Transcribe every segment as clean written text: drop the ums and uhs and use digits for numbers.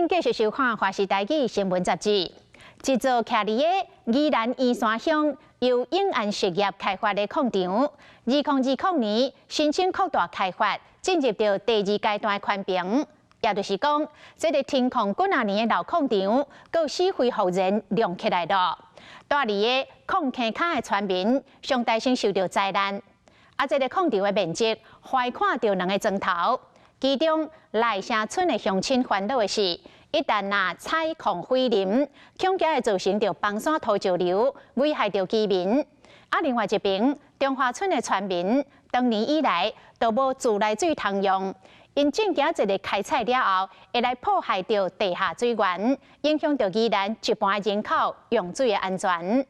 您繼續收看《華視台語新聞雜誌》。一座徛佇个宜蘭員山鄉由永安實業開發的礦場，2020年申請擴大開發，進入著第二階段的環評。也就是講，這个停礦幾若年的老礦場，閣死灰復燃亮起來囉。蹛佇个礦坑跤的村民，上大先受著災難。啊，這个礦場的面積，橫跨著兩个莊頭，其中內城村的鄉親煩惱的是，一旦若採礦毀林，恐驚會造成著崩山土石流，危害著居民。啊，另外一邊，中華村的村民，長年以來都無自來水通用，𪜶正驚這个開採了後，會來破壞著地下水源，影響著宜蘭一半人口用水的安全。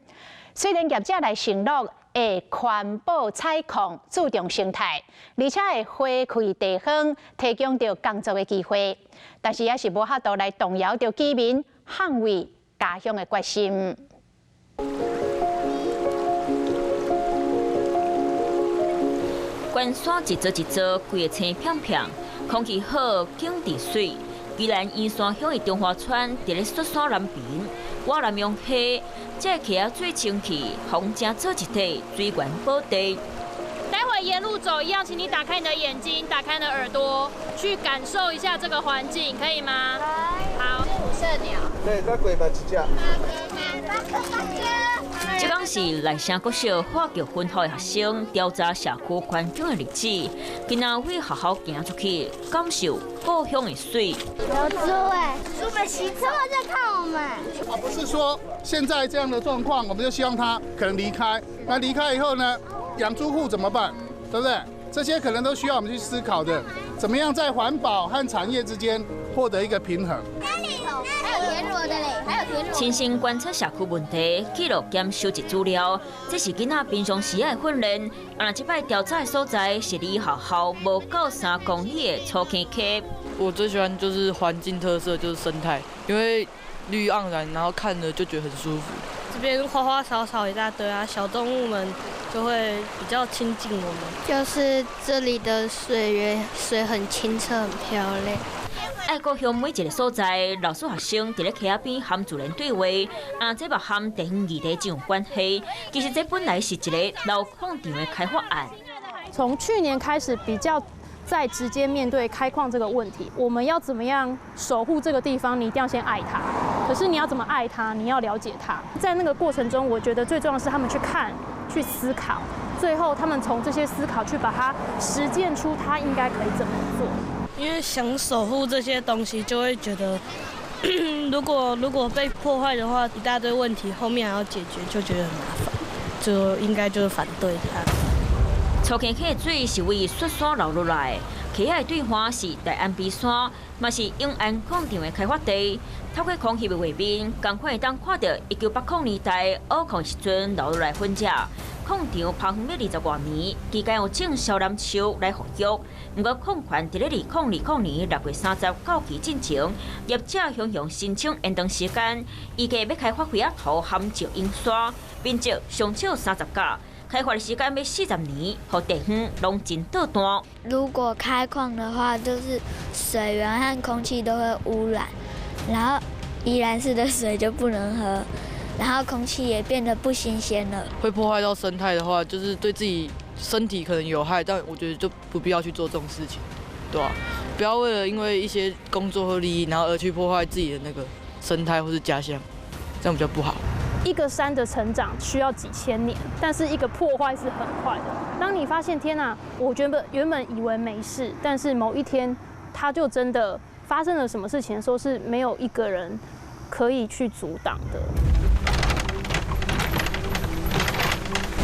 雖然業者來承諾會環保採礦，注重生態，而且會花開地方，提供著工作的機會，但是也是無法度來動搖著居民捍衛家鄉的決心。關山一座一座，規个青片片，空氣好，景緻媠。宜蘭員山鄉的中華村，佇咧雪山南邊，倚南陽溪，這个溪仔水清氣，風景做一體，水源寶地。待會沿路走一樣，請你打開你的眼睛，打開你的耳朵，去感受一下這個環境，可以嗎？好。五色鳥。對，再過來一隻。這工是內城國小化學分校的學生調查社區環境的日子，囡仔為學校行出去，感受故鄉的水。有豬哎，豬們洗車在看我們。而不是說現在這樣的狀況，我們就希望他可能離開。那離開以後呢？養豬戶怎麼辦？對不對？這些可能都需要我們去思考的。怎麼樣在環保和產業之間獲得一個平衡？還有田螺的嘞，還有田螺。親身觀察社區問題，記錄兼收集資料，這是囡仔平常時的訓練。啊，這擺調查的所在是離學校無夠3公里的粗坑溪。我最喜歡就是環境特色，就是生態，因為綠意盎然，然後看了就覺得很舒服。這邊花花草草一大堆啊，小動物們就會比較親近我們。就是這裡的水源，水很清澈，很漂亮。愛故鄉每一个所在，老師學生佇咧溪仔邊和自然對話，啊，這嘛和地方議題真有關係。其實這本來是一个老礦場的開發案。從去年開始，比較在直接面對開礦這個問題，我們要怎麼樣守護這個地方？你一定要先愛它。可是你要怎麼愛它？你要了解它。在那個過程中，我覺得最重要的是他們去看、去思考，最後他們從這些思考去把它實踐出他應該可以怎麼做。因為想守護這些東西，就會覺得如果被破壞的話，一大堆問題後面還要解決，就覺得很麻煩，就應該就是反對它。粗坑溪的水是為雪山流落來，溪仔的對岸是大安皮山，嘛是永安礦場的開發地。透過空翕的畫面，仝款會當看著1980年代挖礦時陣留落來痕跡。礦場拋荒欲20外年，期間有種燒楠樹來復育。毋過礦權佇咧2020年6月30到期進前，業者雄雄申請延長時間，預計欲開發花仔塗含石英山，面積上少30甲。開發的時間欲40年，予地方攏真倒彈。如果開礦的話，就是水源和空氣都會污染，然後宜蘭市的水就不能喝，然後空氣也變得不新鮮了。會破壞到生態的話，就是對自己身體可能有害，但我覺得就不必要去做這種事情，對吧？不要為了因為一些工作或利益，然後而去破壞自己的那個生態或是家鄉，這樣比較不好。一個山的成長需要幾千年，但是一個破壞是很快的。當你發現天哪，我覺得原本以為沒事，但是某一天它就真的發生了什麼事情的時候，是沒有一個人可以去阻擋的。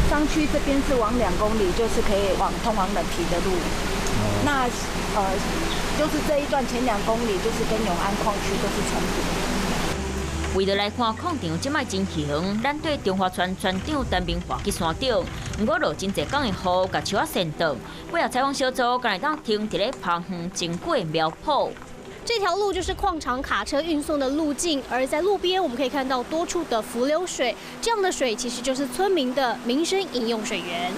商區這邊是往2公里，就是可以往通往冷皮的路。那就是這一段前2公里，就是跟永安礦區都是重疊。為著來看礦場這擺情形，咱對中華村村長陳明華去山頂，毋過落真濟工的雨，共樹仔鉎斷。尾後採訪小組敢會當停佇咧拋荒真久的苗圃。這條路就是礦場卡車運送的路徑，而在路邊我們可以看到多處的伏流水，這樣的水其實就是村民的民生飲用水源。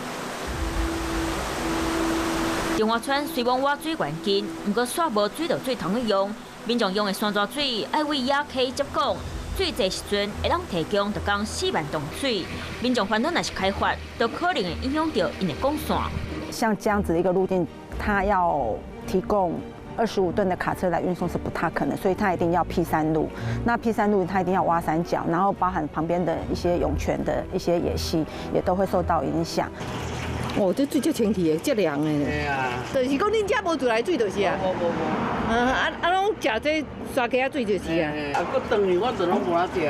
中華村雖罔倚水源近，毋過煞無水道水通去用。民眾用的山泉水愛為野溪接港，水濟時陣會當提供逐工4萬噸水。民眾煩惱若是開發，都可能會影響著𪜶的管線。像這樣子的一個路徑，它要提供25噸的卡車來運送是不太可能，所以它一定要闢山路。那闢山路，它一定要挖山腳，然後包含旁邊的一些湧泉的一些野溪，也都會受到影響。哦，這水足清氣的，足涼的。對啊。就是講恁遮無自來水就是啊。無無無。啊攏食這沙溪仔水就是啊。啊，閣轉去，我就攏無法食。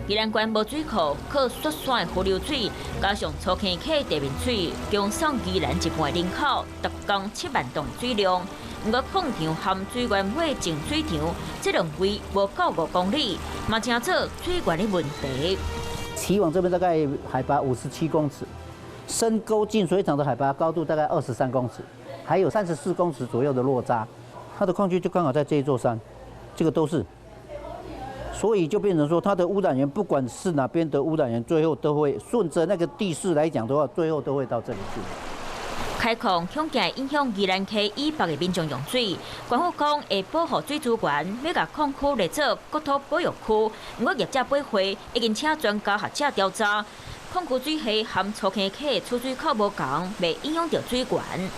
宜蘭縣無水庫，靠雪山的伏流水，加上粗坑溪地面水，供送宜蘭一半人口，逐工7萬噸水量。毋過礦場含水源尾淨水場，這兩位無夠5公里，嘛成做水源的問題。起往這邊大概海拔57公尺。深溝淨水廠的海拔高度大概23公尺，還有34公尺左右的落差。它的礦區就剛好在這一座山，這個都是，所以就變成說，它的污染源不管是哪邊的污染源，最後都會順着那個地勢來講的話，最後都會到這裡去。開礦恐驚影響宜蘭溪以北的民眾用水，官府講會保護水資源，欲共礦區列做國土保育區。毋過業者八會已經請專家學者調查。礦區水系含粗坑溪出水口無仝，袂影響著水源。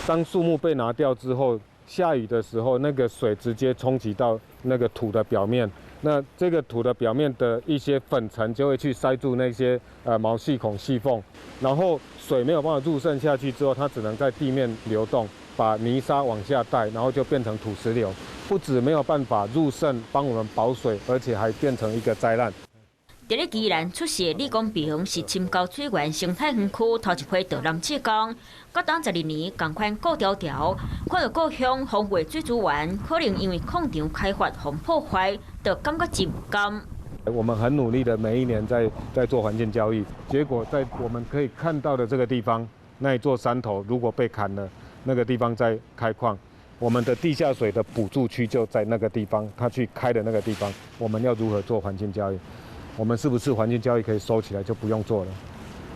當樹木被拿掉之後，下雨的時候，那個水直接衝擊到那個土的表面，那這個土的表面的一些粉塵就會去塞住那些毛細孔細縫，然後水沒有辦法入滲下去之後，它只能在地面流動，把泥沙往下帶，然後就變成土石流。不止沒有辦法入滲幫我們保水，而且還變成一個災難。佇咧宜蘭出事的李公平是深溝水源生態園區頭一批導覽志工，到當12年仝款顧條條，看著故鄉豐富的水資源，可能因為礦場開發予破壞，就感覺真毋甘。我們很努力的每一年在做環境教育，結果在我們可以看到的這個地方，那一座山頭如果被砍了，那個地方在開礦，我們的地下水的補助區就在那個地方，他去開的那個地方，我們要如何做環境教育？我們是不是環境教育可以收起來就不用做了？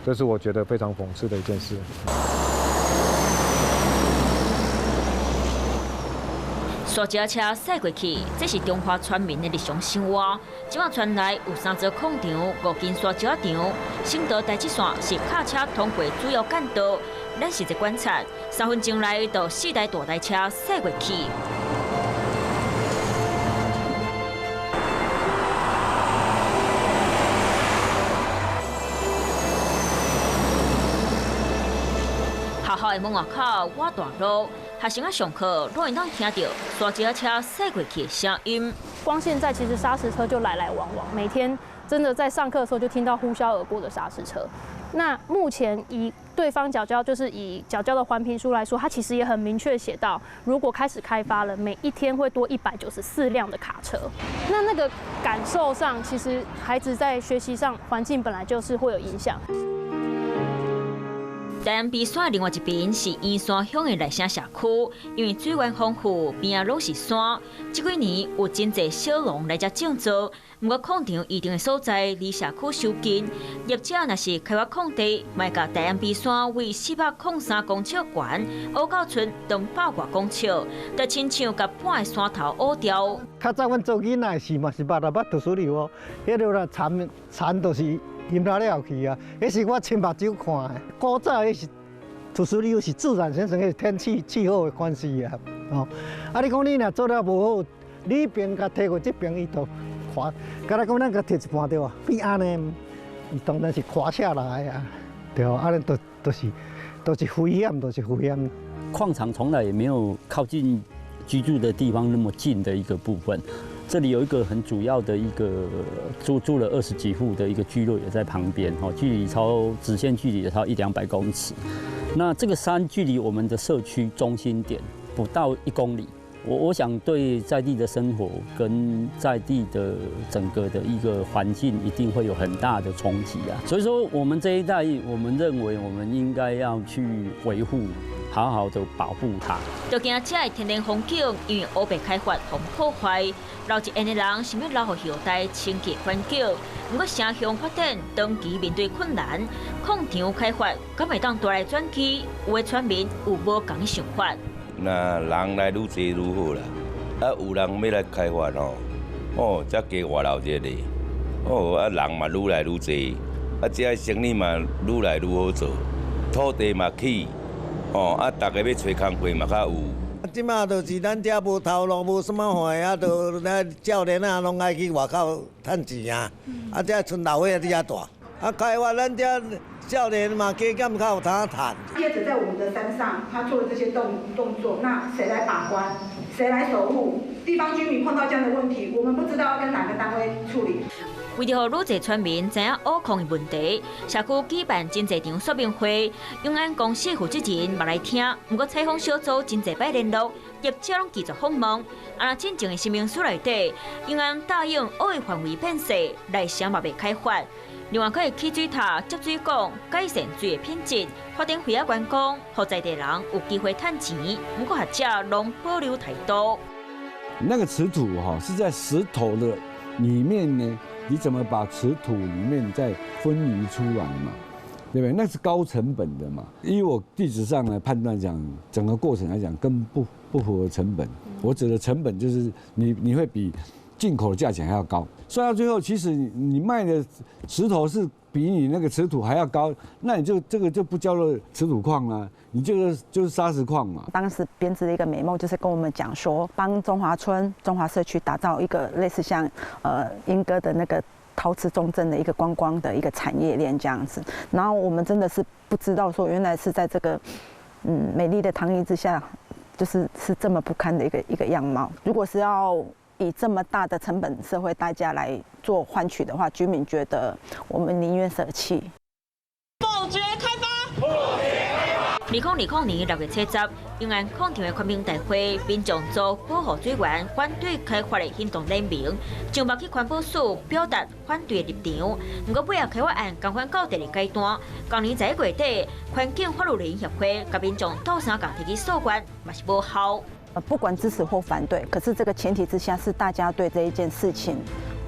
這是我覺得非常諷刺的一件事。沙石車駛過去，這是中華村民的日常生活。這擺村內有3座礦場、5間沙石場，省道台七線是卡車通過主要幹道。咱實際觀察，3分鐘內就4台大台車駛過去。學校的門外口挖大路，學生仔上課攏會當聽著沙石車駛過去的聲音。光現在其實砂石車就來來往往，每天真的在上課的時候就聽到呼嘯而過的砂石車。那目前以對方繳交，就是以繳交的環評書來說，它其實也很明確寫到，如果開始開發了，每一天會多194輛的卡車。那個感受上，其實孩子在學習上環境本來就是會有影響。台南埤山另外一邊是員山鄉的內城社區，因為水源豐富，邊仔攏是山。這幾年有真濟小農來遮種作，毋過礦場移動的所在離社區傷近，業者若是開發礦地，嘛會共台南埤山為403公尺懸，烏到賰200外公尺，就親像共半個山頭烏掉。較早阮做囡仔時嘛是捌啊捌土石流哦，彼个啦田田都是。淹了去啊！彼是我親目睭看的。古早彼是土石流是自然形成，彼是天氣氣候的關係啊。哦，啊你講你若做了無好，你邊共提過這邊，伊就垮。敢若講咱共提一半對無？變按呢，伊當然是垮下來啊。對，按呢都是危險，都是危險。礦場從來也沒有靠近居住的地方那麼近的一個部分。這裡有一個很主要的一個住了20幾戶的一個聚落也在旁邊，距離超直線距離也超100-200公尺。那這個山距離我們的社區中心點不到1公里，我想對在地的生活跟在地的整個的一個環境一定會有很大的衝擊啊。所以說，我們這一代，我們認為我們應該要去維護。好好的保護它。就驚這个天然風景因為烏白開發予破壞，留一緣的人想欲留予後代清潔環境。毋過城鄉發展長期面對困難，礦場開發敢會當帶來轉機？有的村民有無仝的想法。那人來愈濟愈好啦，啊，有人欲來開發吼，哦，才加外鬧熱咧，哦，啊人嘛愈來愈濟，啊，這个生意嘛愈來愈好做，土地嘛起，哦，啊，逐家欲揣工課嘛較有。啊，這馬就是咱遮無頭路，無啥物貨啊，就咱少年仔攏愛去外口趁錢啊。啊，這賰老歲仔佇遐蹛。啊，開發咱遮少年嘛，加減較有通趁。業者在我們的山上，他做了這些動作，那誰來把關？誰來守護？地方居民碰到這樣的問題，我們不知道要跟哪個單位處理。為著予愈濟村民知影挖礦的問題，社區舉辦真濟場說明會，永安公司負責人嘛來聽，毋過採訪小組真濟擺聯絡，業者攏拒絕訪問。啊，若進前的聲明書內底，永安答應挖的範圍變細，內城嘛袂開發。另外，閣會起水塔、接水管，改善水的品質，發展勛仔觀光，予在地人有機會趁錢。毋過學者攏保留態度。那個瓷土哈是在石頭的裡面呢，你怎麼把瓷土裡面再分離出來嘛？對不對？那是高成本的嘛。以我地質上來判斷講，整個過程來講，根本不符合成本。我指的成本就是你會比進口的價錢還要高。算到最後，其實你賣的石頭是比你那個瓷土還要高，那你就這個就不叫做瓷土礦啦，你這個就是砂石礦嘛。當時編織了一個美夢，就是跟我們講說，幫中華村、中華社區打造一個類似像鶯歌的那個陶瓷重鎮的一個觀光的一個產業鏈這樣子。然後我們真的是不知道說，原來是在這個美麗的糖衣之下，就是這麼不堪的一個樣貌。如果是要以這麼大的成本、社會代價來做換取的話，居民覺得我們寧願捨棄。否決開發。2020年6月7日，永安礦場的環評大會，民眾組保護水源、反對開發的行動聯盟，上網去環保署表達反對的立場。毋過尾仔開發案仝款到第二階段，今年11月底，環境法律人協會共民眾鬥相共提起訴願，嘛是無效。不管支持或反對，可是這個前提之下是大家對這一件事情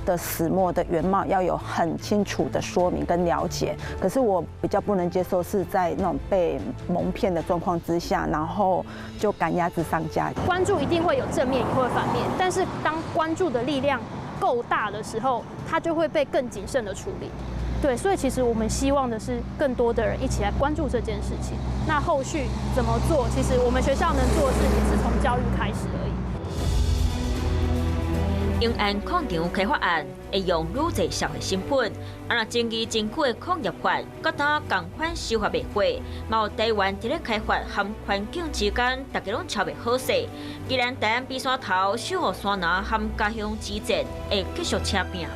的始末的原貌要有很清楚的說明跟了解。可是我比較不能接受是在那種被蒙騙的狀況之下，然後就趕鴨子上架。關注一定會有正面也會有反面，但是當關注的力量夠大的時候，它就會被更謹慎的處理。對，所以其實我們希望的是更多的人一起來關注這件事情。那後續怎麼做？其實我們學校能做的事也是從教育開始而已。永安礦場開發案會用愈濟社會成本，啊若爭議真久的礦業法，閣當仝款修法袂過，嘛有台灣佇咧開發和環境之間，大家攏撨袂好勢。宜蘭大安埤山頭守護山林和家鄉之戰會繼續車拚。